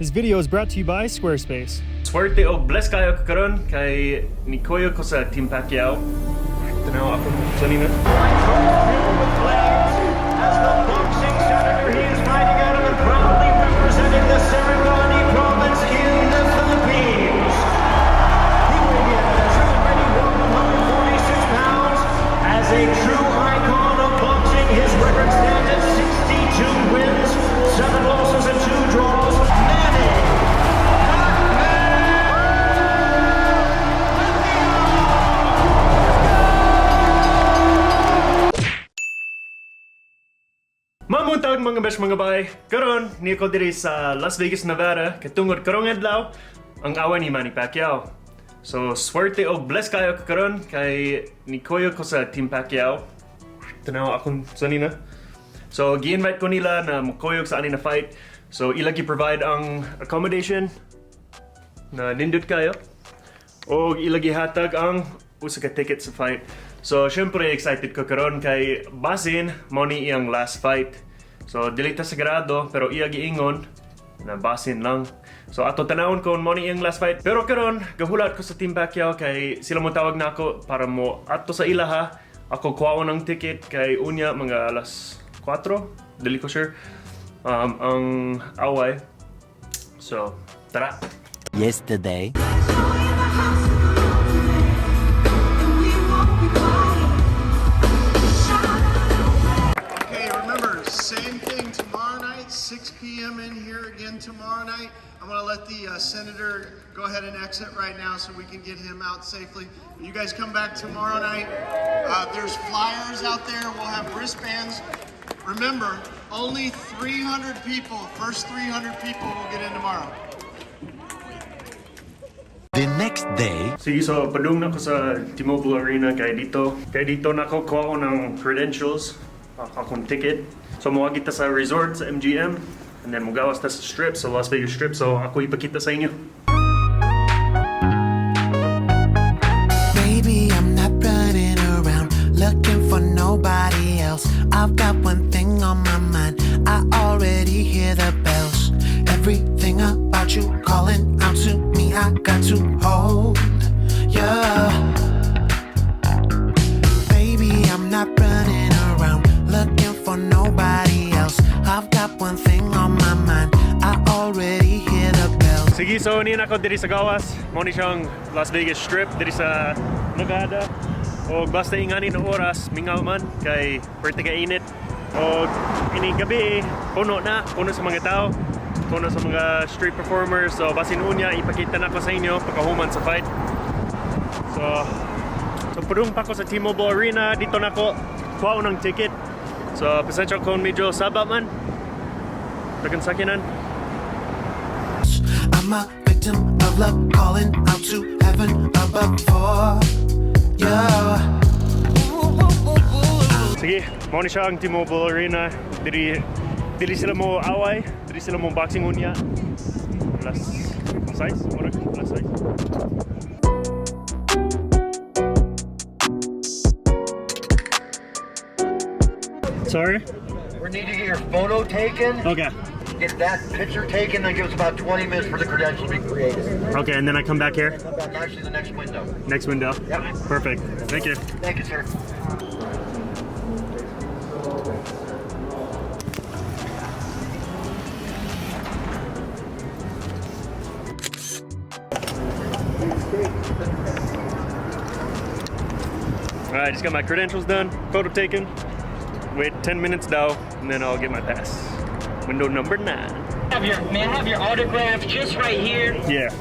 This video is brought to you by Squarespace. Swerte og bless kayo karon kay nikuyog ko sa Team Pacquiao. Tanaw ako sa nina. As the boxing senator, he is fighting out of and proudly representing the Sarangani province in the Philippines. He weighed in at a ready 146 pounds. As a true icon of boxing, his record stands at 62 wins, 7 losses, and 2 draws. Manny Pacman. Mamuntag, mga besh, mga bay. Karon ni ko diri sa Las Vegas, Nevada, kay tungod karong adlaw ang away ni Manny Pacquiao. So swerte og bless kayo karon kay nikuyog ko sa Team Pacquiao. Tanaw akong sa nina. So gi-invite ko nila na mukuyog sa ani na fight. So ila gi-provide ang accommodation na nindot kayo o ila gihatag ang usa ka ticket sa fight. So syempre excited ko karon kay basin mo ni iyang last fight. So dili ta sigurado, pero iya giingon na basin lang. So ato tanawon kon mo ni iyang last fight. Pero karon gahulat ko sa Team Pacquiao kay sila mo tawag nako para mo ato sa ilaha ako kuhaon ang ticket kay unya mga alas 4, dili ko sure ang away. So tara. Yesterday. Okay, remember, same thing tomorrow night, 6 p.m. in here again tomorrow night. I'm going to let the senator go ahead and exit right now so we can get him out safely. You guys come back tomorrow night. There's flyers out there. We'll have wristbands. Remember, only 300 people, first 300 people will get in tomorrow. The next day. Sige, so padung na ko sa T-Mobile Arena kay dito na ko kuha ko ng credentials, akong ticket. So moagi ta sa resort sa MGM and then mugawas ta sa strip, sa Las Vegas Strip. So ako ipakita sa inyo. Baby, I'm not running around looking for nobody else. I've got one thing on my mind. I already hear the bells. Everything about you calling out to me. I got to hold yeah. Baby, I'm not running around looking for nobody else. I've got one thing on my mind. I already hear the bells. Sige, so niya ako diri sa gawas. Mo ni siyang Las Vegas Strip diri sa Nevada. O basta ingani na oras, mingaw man kay perti ka init. O ini gabi, puno na, puno sa mga tao, puno sa mga street performers. So basin unya ipakita na ko sa inyo pagkahuman sa fight. So padung pa ko sa T-Mobile Arena, dito na ko kuha ng ticket. So pasensya kung medyo saba man. Dagan sakinan. I'm a victim of love calling out to heaven above for you. Sige, mao ni siya ang T-Mobile Arena. Diri sila mo away, diri sila mo boxing unya. Alas 6, murag alas 6. Sorry? We need to get your photo taken, Okay. get that picture taken, then give us about 20 minutes for the credentials to be created. Okay, and then I come back here? Come back actually the next window. Next window. Yep. Perfect. Thank you. Thank you, sir. All right, just got my credentials done, photo taken. Wait 10 minutes now, and then I'll get my pass. Window number 9. May I have your autograph just right here? Yeah.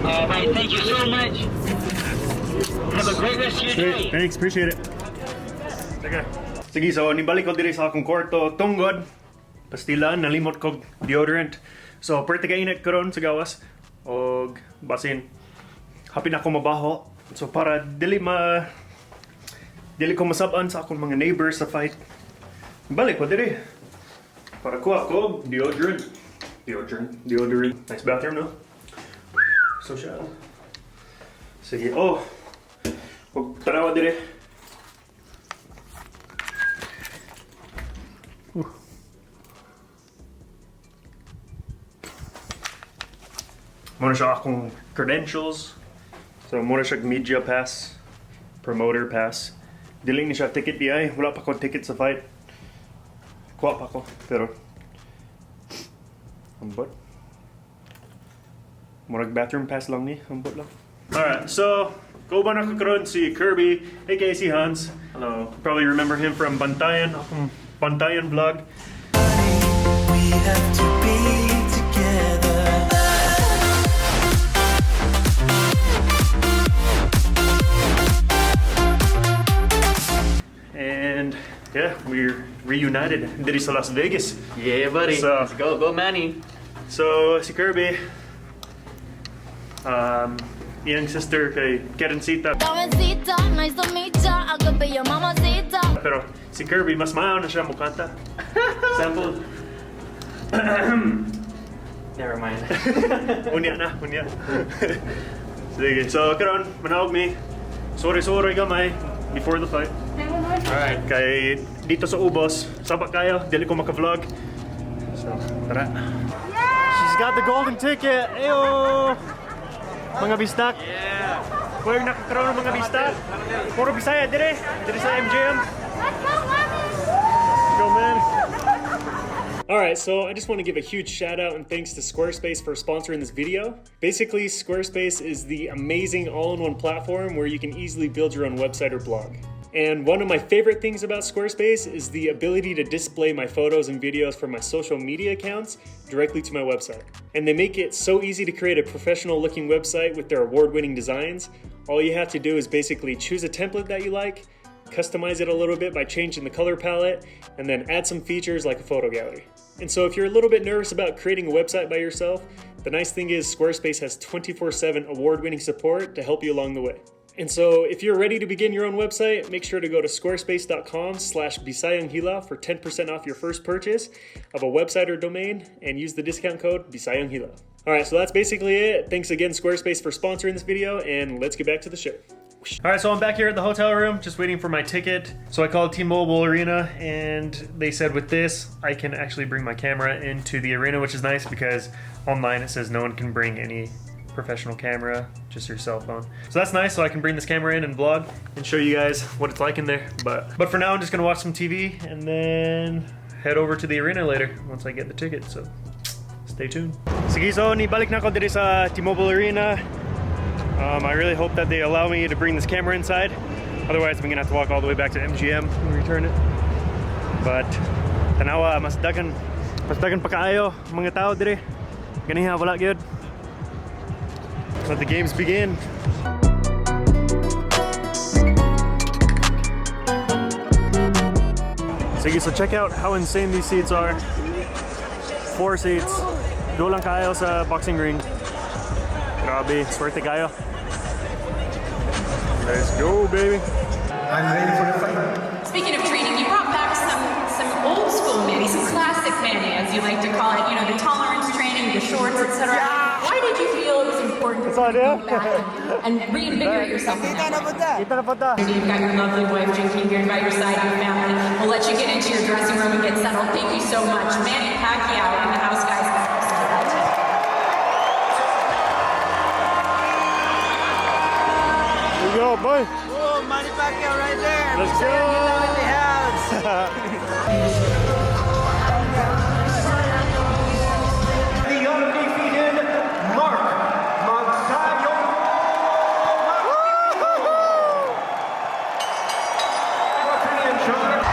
All right, thank you so much. Have a great rest of your Great. day. Thanks, appreciate it. Sige. Sige, so nibalik ko diri sa akong kwarto tungod pastila nalimot ko deodorant. So perti ka init karon sa gawas og basin hapin ako mabaho. So para dili ko masab-an sa akong mga neighbors sa fight, balik ko diri para kuha ko deodorant. Deodorant, deodorant. Nice bathroom, no? Social. Sige, oh. Og tanawa dire. Mao na siya akong credentials. So mao na siya media pass, promoter pass. Dili ni siya ticket diay, wala pa ko ticket sa fight. Kuha pa ko, pero ambot. Murag bathroom pass lang ni, ambot lang. Alright, so kauban nako karon si Kirby, aka si Hans. Hello. Probably remember him from Bantayan, akong Bantayan vlog. We have to be together. And yeah, we're reunited diri sa Las Vegas. Yeah, buddy. So- Let's go, go, Manny. So si Kirby, iyang sister kay Karencita. Jovencita, nice to meet ya. I could be your mamacita. Pero si Kirby, mas maayo na siya mukanta. Sample. Never mind. Unya na, unya. Sige, so karon manaog mi. Sorry, sorry gamay before the fight. Alright. Kay dito sa ubos, saba kayo, dili ko maka-vlog. So, tara. She's got the golden ticket. Ayo! Mga bistak. Yeah. Kuya nakakaroon ng mga bistak. Puro Bisaya dire, dire sa MGM. Let's go, mommy! Go, man. All right, so I just want to give a huge shout out and thanks to Squarespace for sponsoring this video. Basically, Squarespace is the amazing all in one platform where you can easily build your own website or blog. And one of my favorite things about Squarespace is the ability to display my photos and videos from my social media accounts directly to my website. And they make it so easy to create a professional looking website with their award winning designs. All you have to do is basically choose a template that you like, customize it a little bit by changing the color palette, and then add some features like a photo gallery. And so, if you're a little bit nervous about creating a website by yourself, the nice thing is Squarespace has 24/7 award winning support to help you along the way. And so, if you're ready to begin your own website, make sure to go to squarespace.com/BisayangHilaw for 10% off your first purchase of a website or domain and use the discount code BisayangHilaw. All right, so that's basically it. Thanks again, Squarespace, for sponsoring this video, and let's get back to the show. All right, so I'm back here at the hotel room, just waiting for my ticket. So I called T-Mobile Arena, and they said with this, I can actually bring my camera into the arena, which is nice because online it says no one can bring any professional camera, just your cell phone. So that's nice, so I can bring this camera in and vlog and show you guys what it's like in there. But for now, I'm just gonna watch some TV and then head over to the arena later once I get the ticket, so stay tuned. Sige, so nibalik na ako diri sa T-Mobile Arena. I really hope that they allow me to bring this camera inside. Otherwise, I'm gonna have to walk all the way back to MGM and return it. But tanawa, mas daghan pa kaayo mga tao dire. Ganiha wala gyud. Let the games begin. Sige, so check out how insane these seats are. Four seats. Duol lang kaayo sa boxing ring. Grabe, swerte kaayo. Let's go, baby. I'm ready for the fight. Speaking of training, you brought back some old school Manny, some classic Manny, as you like to call it. The tolerance training, the shorts, etc. Why did you feel it was important to all, go yeah. back and reinvigorate yourself in that way? Kita na po ta. You've got your lovely wife, Jinky, here by your side, your family. We'll let you get into your dressing room and get settled. Thank you so much. Manny Pacquiao in the house, guys. Here we go, boy. Oh, Manny Pacquiao right there. Let's go. In the house. The undefeated Mark Magsayo. Referee in charge.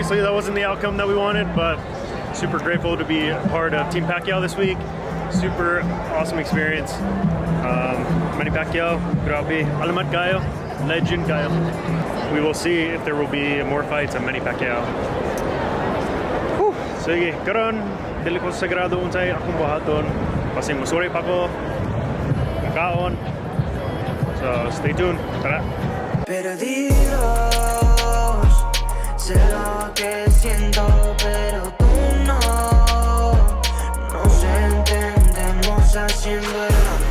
Obviously, that wasn't the outcome that we wanted, but super grateful to be a part of Team Pacquiao this week. Super awesome experience. Manny Pacquiao, grabe, alamat kaayo, legend kaayo. We will see if there will be more fights of Manny Pacquiao. Whew. Sige, karon dili ko sigurado unsay akong buhaton. Kasi musuri pa ko, kaon. So stay tuned. Tara. Perdidos, sé lo que siento, pero tú no. Nos entendemos haciendo el